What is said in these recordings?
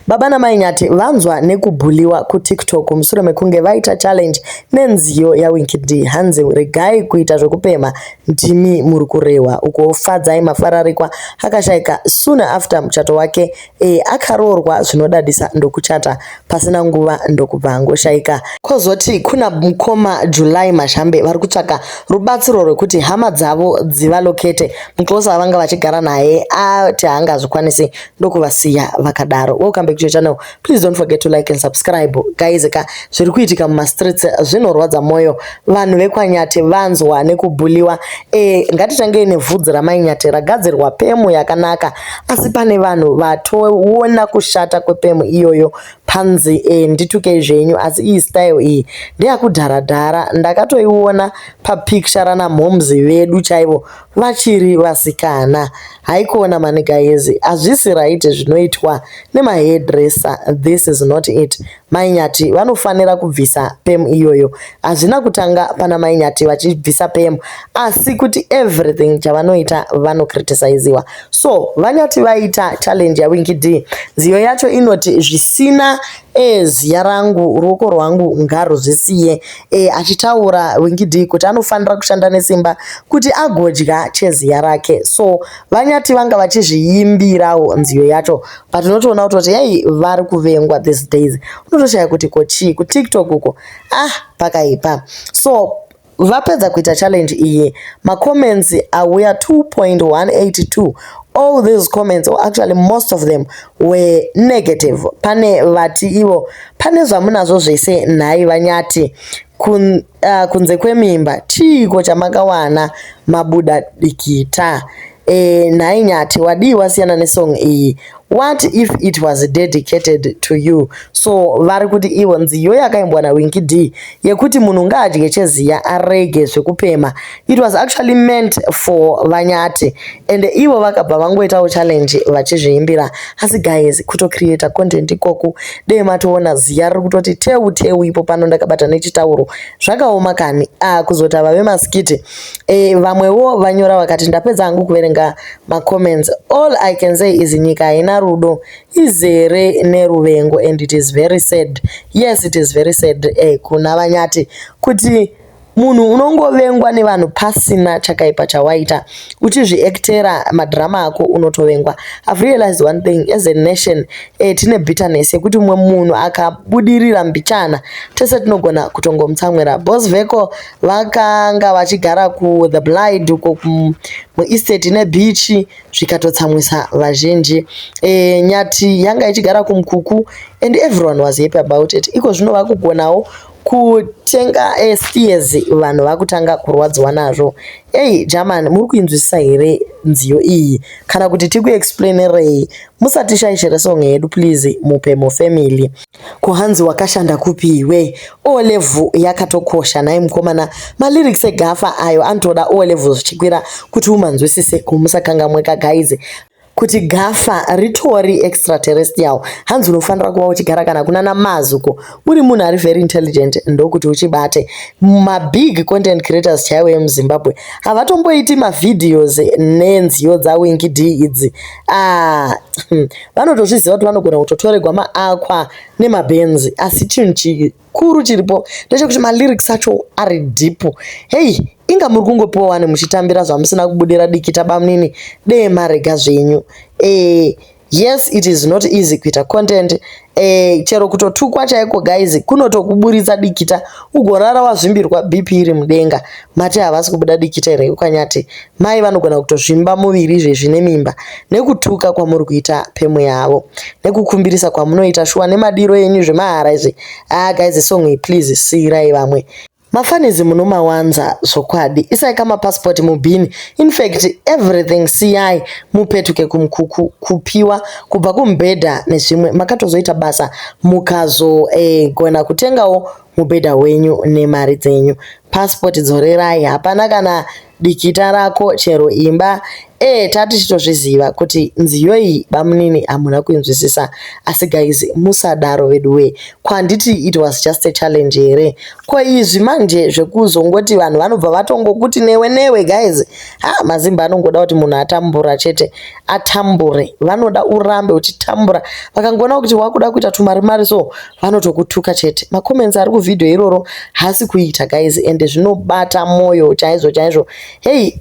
Baba namai Nyati vanzwa nekubhuliwa kuTikTok mushure mekunge vaita challenge nenziyo yaWinky D. Hanzi regai kuita zvekupemha ndimi muri kurehwa. Uko Fadzai Mafararikwa akashaika soon after muchato wake akaroorwa zvinodadisa ndokuchata pasina nguva ndokubva angoshaika. Kozoti kuna mukoma July Mazhambe vari kutsvaka rubatsiro rwekuti hama dzavo dzivalokete. Muxhosa vavanga vachigara naye ati haangazvikwanisi ndokuvasiya vakadaro. Welcome back to your channel. Please don't forget to like and subscribe. Guys, ka zviri kuitika mumastreets zvinorwadza mwoyo. Vanhu vekwaNyati vanzwa nekubhuliwa. Ngatitangei nevhudzi ramaiNyati ragadzirwa perm yakanaka, asi pane vanhu vatoona kushata kweperm iyoyo. Panzi nditukei zvenyu, asi iyi style iyi ndeyakudhara-dhara. Ndakatoiona papicture rana mhomzi vedu chaivo vachiri vasikana. Haikona mani guys, hazvisi right zvinoitwa nemahairdresser. This is not it. Mai Nyati vanofanira kubvisa perm iyoyo. Hazvina kutanga pana Mai Nyati vachibvisa perm, asi kuti everything chavanoita vanokriticiziwa. So vaNyati vaita challenge yaWinky D. Nziyo yacho inoti zvisina ziya rangu ruoko rwangu ngaruzvisiye. Achitaura Winky D kuti anofanira kushanda nesimba kuti agodya cheziya rake. So vaNyati vanga vachizviimbirawo nziyo yacho, but unotoona kutoti hei, vari kuvengwa these days. Unotoshaya kuti ko chii kuTikTok uko, ah, pakaipa. So vapedza kuita challenge iyi, macomments auya 2.182. All these comments, or actually most of them, were negative. Pane vati ivo pane zvamunazvo zvese nhai vaNyati, kunze kwemimba chiiko chamakawana mabuda dikita? Nhai Nyati, wadii wasiyana nesong iyi? What if it was dedicated to you? So vari kuti ivo nziyo yakaimbwa naWinky D yekuti munhu ngaadye cheziya arege zvekupema, it was actually meant for vaNyati, and ivo vakabva vangoitawo challenge vachizviimbira. Asi guys, kutocreata content ikoku, dei matoona ziya riri kutoti teu teu ipo pano ndakabata nechitauro, zvakaoma kani. Ah, kuzoti ava vemaskiti. Vamwewo vanyora vakati, "Ndapedza hangu kuverenga macomments. All I can say is nyika haina rudo, izere neruvengo, and it is very sad." Yes, it is very sad kuna vaNyati kuti munhu unongovengwa nevanhu pasina chakaipa chawaita. Uchizviactera madhirama ako unotovengwa. I've realized one thing: as a nation, tine bitterness yekuti mumwe munhu akabudirira mbichana, tese tinogona kutongomutsamwira. Boss Veko vakanga vachigara kuThe Blind uko muestate nebeach, zvikatotsamwisa vazhinji. Nyati yanga ichigara kumukuku and everyone was happy about it. Iko zvino vakugonawo kutenga steers, vanhu vakutanga kurwadziwa nazvo. Ei german, muri kuinzwisisa here nziyo iyi, kana kuti tikuexplainerei? Musatishaishire song yedu please, muPemo family. Kuhanzi wakashanda kupi iwe? O level yakatokosha nhai mukomana. Malyrics eGafa ayo anotoda O level zvichikwira kuti umanzwisise. Kumusakangamweka guys kuti Gafa ritori extraterrestrial. Hanzi unofanira kuva uchigara kana kuna namazuko, uri munhu ari very intelligent, ndokuti uchibate. Mabig content creators chaivo emuZimbabwe havatomboiti mavideos nenziyo dzaWinky D idzi. Ah, vanotozviziva kuti vanogona kutotoregwa maakwa nemabenzi, asi chinhu chikuru chiripo ndechekuti malyrics acho ari deep. Hei, inga muri kungopiwa wani muchitambira zvamusina kubudira dikita. Bamunini, dee marega zvenyu. Yes, it is not easy kuita content. Chero kutotukwa chaiko guys kunotokuburitsa dikita, ugorara wazvimbirwa, BP iri mudenga. Mati havasi kubuda dikita here kwanyati? Mai vanogona kutozvimba muviri izvezvi nemimba nekutuka kwamuri kuita perm yavo nekukumbirisa kwamunoita shuwa nemadiro enyu zvemahara izvi. Ah guys, song iyi please siyirai vamwe. Mafanizi munomawanza zvokwadi. Isai kamapasipoti mubhini. In fact, everything siyai, mupetuke kumukuku kupiwa kubva kumubhedha nezvimwe. Makatozoita basa mukazogona kutengawo mubhedha wenyu nemari dzenyu. Pasipoti dzorerai, hapana kana dikita rako chero imba. Eh tatichitozviziva kuti nziyo iyi bamunini hamuna kuinzwisisa asi guys musadaro veduwee. Ko handiti it was just a challenge here? Ko izvi manje zvekuzongoti vanhu vanobva vatongokuti newe newe guys. Ha mazimba anongoda kuti munhu atambura chete atambure. Vanoda urambe uchitambura. Vakangoona kuti wakuda kuita tumari mari so vanotokutuka chete. Macomments ari kuvhidhiyo iroro haasi kuita guys ende zvinobata moyo chaizvo chaizvo. Hey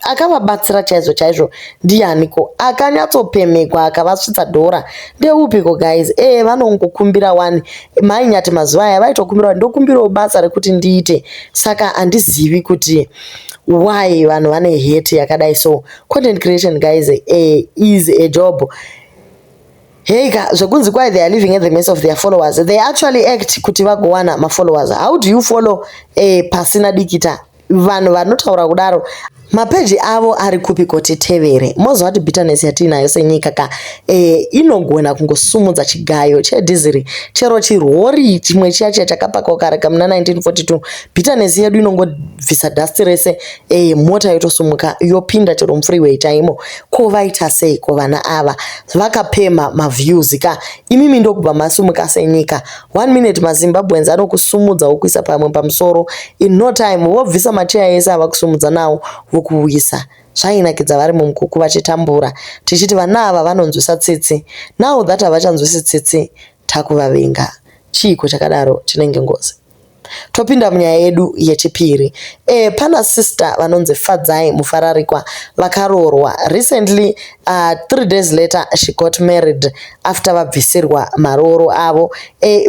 akavabatsira chaizvo chaizvo ndianiko akanyatsopemekwa akavasvitsa dhora ndeupiko guys ee vanongokumbira wani mai nyati mazuva aya vaitokumbira ndokumbirawo basa rekuti ndiite saka handizivi kuti why vanhu vane hate yakadai so content creation guys is a job. Heika zvekunzi kwai they are living at the mercy of their followers. They actually act kuti vagowana mafollowers. How do you follow pasina dikita? Vanhu vanotaura kudaro mapeji avo ari kupi kuti tevere moziva kuti bitterness yatiinayo senyika ka inogona kungosumudza chigayo chedhiziri chero chirori chimwe chiya chiya chakapakwa kare kamuna 1942 bitterness yedu inongobvisa dust rese mota yotosumuka yopinda chero mufreeway chaimo. Ko vaita sei ko vana ava vakapemha maviews ka imimi ndokubva masumuka senyika. One minute maZimbabweans anokusumudza wokuisa pamwe pamusoro, in no time vobvisa macheya ese avakusumudza nawo vokuuyisa. Zvainakidza vari mumukuku vachitambura tichiti vana ava vanonzwisa tsitsi. Now that havachanzwisi tsitsi takuvavenga. Chiiko chakadaro chinenge ngozi? Topinda munyaya yedu yechipiri. Pana sister vanonzi Fadzai Mufararikwa vakaroorwa recently. 3 days later she got married after vabvisirwa marooro avo.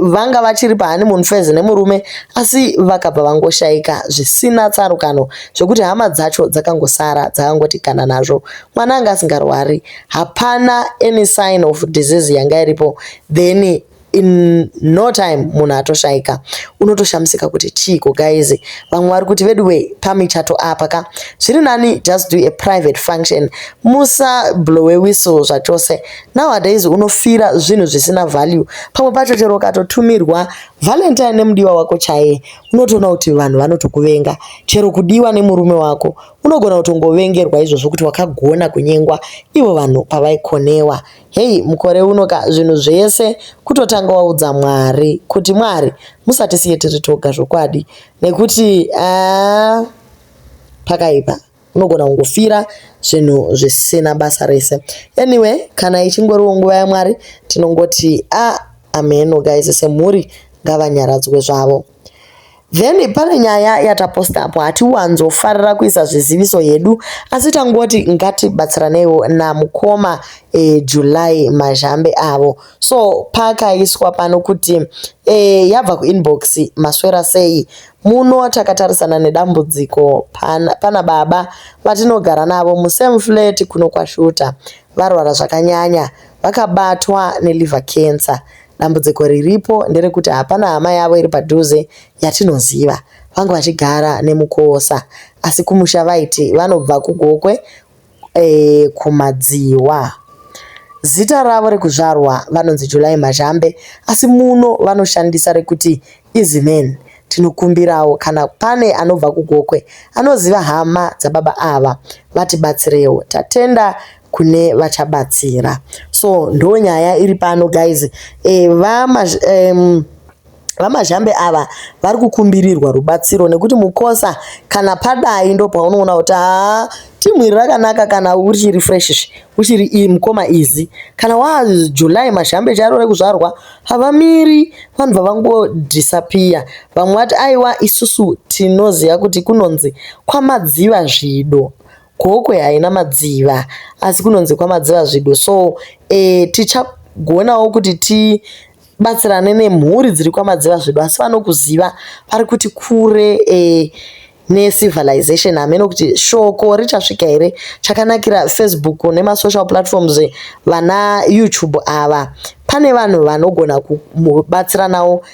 Vanga vachiri pahoneymoon phase nemurume asi vakabva vangoshaika zvisina tsarukano zvekuti hama dzacho dzakangosara dzakangoti kana nazvo. Mwana anga asingarwari, hapana any sign of disease yanga iripo. Then in no time munhu atoshaika. Unotoshamisika kuti chiiko guys. Vamwe vari kuti veduwe pamichato apa ka zviri nani just do a private function, musablowe whistle zvachose. Nowadays unofira zvinhu zvisina value. Pamwe pacho chero ukatotumirwa Valentine nemudiwa wako chaiye unotoona kuti vanhu vanotokuvenga. Chero kudiwa nemurume wako unogona kutongovengerwa izvozvo kuti wakagona kunyengwa ivo vanhu pavaikonewa. Hei mukore uno ka zvinhu zvese kutotanga waudza Mwari kuti Mwari musatisiye tiri toga zvokwadi nekuti pakaipa unogona kungofira zvinhu zvisina basa rese. Anyway, kana ichingoriwo nguva yaMwari tinongoti ameno guys, semhuri ngavanyaradzwe zvavo. Then pane nyaya yataposta apo. Hatiwanzofarira kuisa zviziviso hedu asi tangoti ngatibatsiraneiwo namukoma July Mazhambe avo. So pakaiswa pano kuti yabva kuinbox maswera sei muno takatarisana nedambudziko pana baba vatinogara navo musame flat kuno kwaShuta varwara zvakanyanya vakabatwa neliver cancer. Dambudziko riripo nderekuti hapana hama yavo iri padhuze yatinoziva. Vanga vachigara nemukosa asi kumusha vaiti vanobva kuGokwe kuMadziwa. Zita ravo rekuzvarwa vanonzi July Mazhambe asi muno vanoshandisa rekuti Easyman. Tinokumbirawo kana pane anobva kuGokwe anoziva hama dzababa ava vatibatsirewo. Tatenda kune vachabatsira. So ndo nyaya iri pano guys. VaMazhambe ava vari kukumbirirwa rubatsiro nekuti mukosa kana padai ndo paunoona kuti haa timu iri rakanaka kana uchiri fresh uchiri mukoma izi. Kana waJuly Mazhambe chairo rekuzvarwa havamiri vanhu vavangodisappear. Vamwe vati aiwa isusu tinoziva kuti kunonzi kwaMadziva zvido. Gokwe haina madziva asi kunonzi kwaMadziva zvido. So tichagonawo kuti tibatsirane nemhuri dziri kwaMadziva zvido asi vanokuziva vari kuti kure necivilization. Hameno kuti shoko richasvika here. Chakanakira Facebook nemasocial platforms vana YouTube ava pane vanhu vanogona kubatsiranawo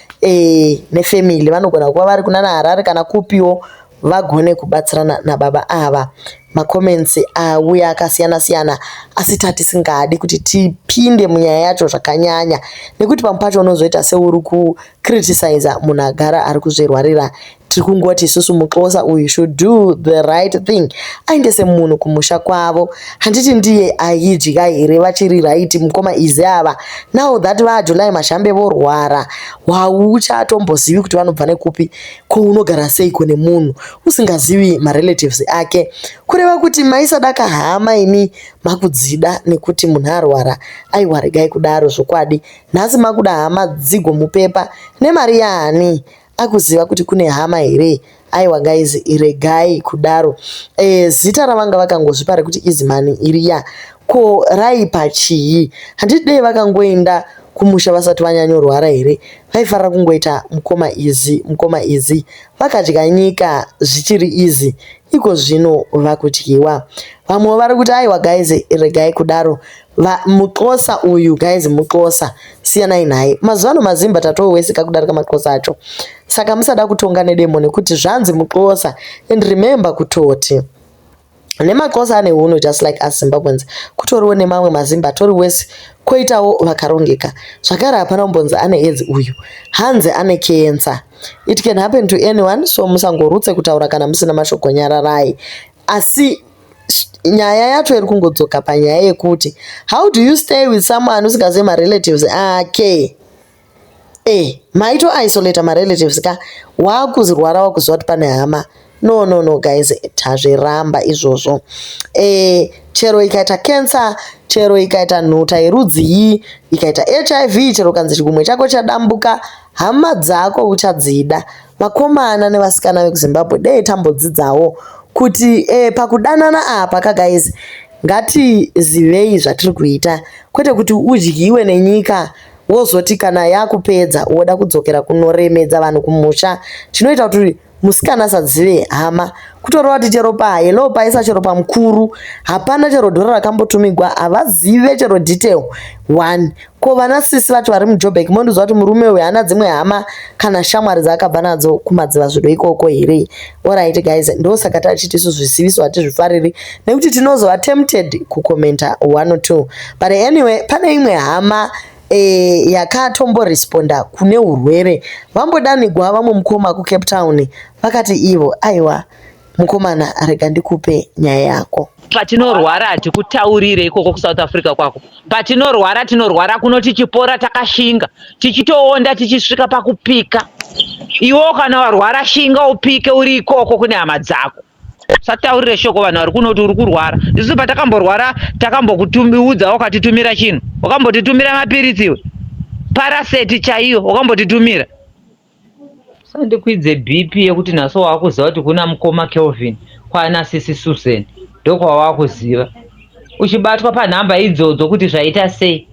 nefamily. Vanogona kuva vari kunana Harare kana kupiwo vagone kubatsirana nababa ava. Macomments auya akasiyana siyana asi tatisingadi kuti tipinde munyaya yacho zvakanyanya nekuti pamwe pacho unozoita seuri kucriticiza munhu agara ari kuzvirwarira. Tiri kungoti isusu muXhosa uyu should do the right thing, aendese munhu kumusha kwavo. Handiti ndiye aidya here vachiri right mukoma Izi ava? Now that vaJuly Mazhambe vorwara, hauchatombozivi kuti vanobva nekupi. Ko unogara seiko nemunhu usingazivi marelatives ake? Kureva kuti maisada kahama imi makudzida nekuti munhu arwara. Aiwa regai kudaro zvokwadi. Nhasi makuda hama dzigomupepa nemari yaani? Akuziva kuti kune hama here? Aiwa guys regai kudaro. E, zita ravanga vakangozvipa rekuti Izimani iriya ko raipa chii? Handiti dei vakangoenda kumusha vasati vanyanyorwara here? Vaifarira kungoita mukoma Izi mukoma Izi. Vakadya nyika zvichiri easy iko zvino vakudyiwa. Vamwewo vari kuti aiwa guys regai kudaro. MuXhosa uyu guys muXhosa siyanai naye. Mazuva ano mazimba tatoweseka kudarika maXhosa acho. Saka musada kutonga nedemo nekuti zvanzi muXhosa and remember kutoti nemaXhosa ane hunhu just like us Zimbabweans kutoriwo nemamwe mazimba atori wese koitawo vakarongeka. Zvakare hapana kumbonzi ane AIDS uyu hanzi ane cancer. It can happen to anyone so musangorutse kutaura kana musina mashoko nyararai. Asi nyaya yacho iri kungodzoka panyaya yekuti how do you stay with someone usingazivi marelatives ake? E, maito isolate marelatives ka wakuzirwara wakuziva kuti pane hama. No, no, no guys, tazviramba izvozvo. E, chero ikaita cancer, chero ikaita nhuta yerudzii, ikaita HIV, chero kanzi chigumwe chako chadambuka, hama dzako uchadzida. Vakomana nevasikana vekuZimbabwe dei tambodzidzawo kuti e, pakudanana apa ka guys ngatizivei zvatiri kuita kwete kuti udyiwe nenyika wozoti kana yakupedza woda kudzokera kunoremedza vanhu kumusha. Chinoita kuti musikana asazive hama kutoreva kuti chero pahelo paisa chero pamukuru hapana chero dhora rakambotumigwa havazive chero detail one. Ko vana sisi vacho vari muJoburg mondiziva kuti murume uyu haana dzimwe hama kana shamwari dzaakabva nadzo kumadziva zvido ikoko here? Alright guys, ndosaka tachiti isu zviziviso hatizvifariri nekuti tinozova tempted kukomenta 1 or 2. But anyway, pane imwe hama e, yakatomboresponda kune urwere. Vambodanigwa vamwe mukoma kuCape Town vakati ivo aiwa mukomana rega ndikupe nyaya yako. Patinorwara hatikutaurire ikoko kuSouth Africa kwako. Patinorwara tinorwara kuno tichipora takashinga, tichitoonda tichisvika pakupika. Iwo kana warwara shinga upike uri ikoko kune hama dzako. Usataurire shoko vanhu vari kuno kuti uri kurwara. Isu patakamborwara takambokutumbiudza wakatitumira chinhu. Wakambotitumira mapiritsi iwe. Paraseti chaiyo wakambotitumira. Usandikwidze BP yekuti nhasi wakuziva kuti kuna mukoma Kelvin kwana sisi Susan ndokwawakuziva. Uchibatwa panhamba idzodzo kuti zvaita sei.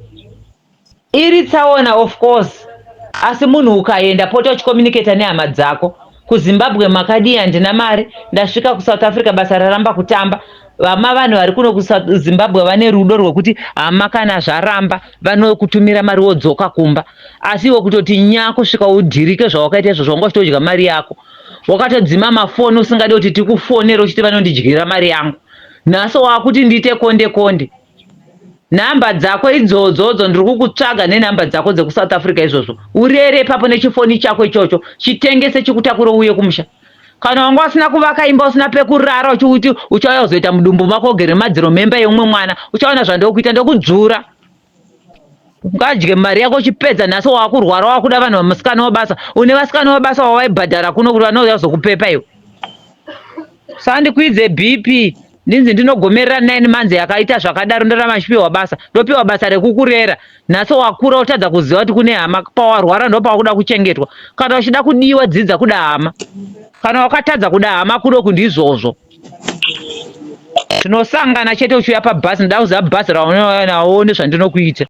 Iri tsaona of course asi munhu ukaenda pota uchicommunicata nehama dzako. KuZimbabwe makadii handina mari ndasvika kuSouth Africa basa raramba kutamba. Vama vanhu vari kuno kuZimbabwe vane rudo rwekuti hama kana zvaramba vanokutumira mari wodzoka kumba. Asi iwe kutoti nya kusvika udhirike zvawakaita izvozvo wanga uchitodya mari yako. Wakatodzima mafoni usingade kuti tikufonere uchiti vanondidyira mari yangu. Nhasi wakuti ndiite konde konde. Nhamba dzako idzodzodzo ndiri kukutsvaga nenhamba dzako dzekuSouth Africa izvozvo. Urere ipapo nechifoni chako ichocho chitengese chikutakure uuye kumusha. Kana wanga usina kuvaka imba usina pekurara uchiuti uchauya kuzoita mudumbu mako ugere madziro memba yeumwe mwana uchaona zvandokuita ndokudzvura. Ungadye mari yako uchipedza nhasi wakurwara wakuda vanhu vamusikana webasa une vasikana webasa wawaibhadhara kuno kuti vanouya kuzokupepa iwe. Sandikwidze BP ndinzi ndinogomerera 9 months yakaita zvakadaro ndoramba ndichipiwa basa ndopiwa basa rekukurera nhasi wakura utadza kuziva kuti kune hama pawarwara ndopawakuda kuchengetwa kana uchida kudiwa dzidza kuda hama kana wakatadza kuda hama kuno ndizvozvo tinosangana chete uchiuya pabhazi ndoda kuziva bhazi raunouya nawo nezvandinokuita.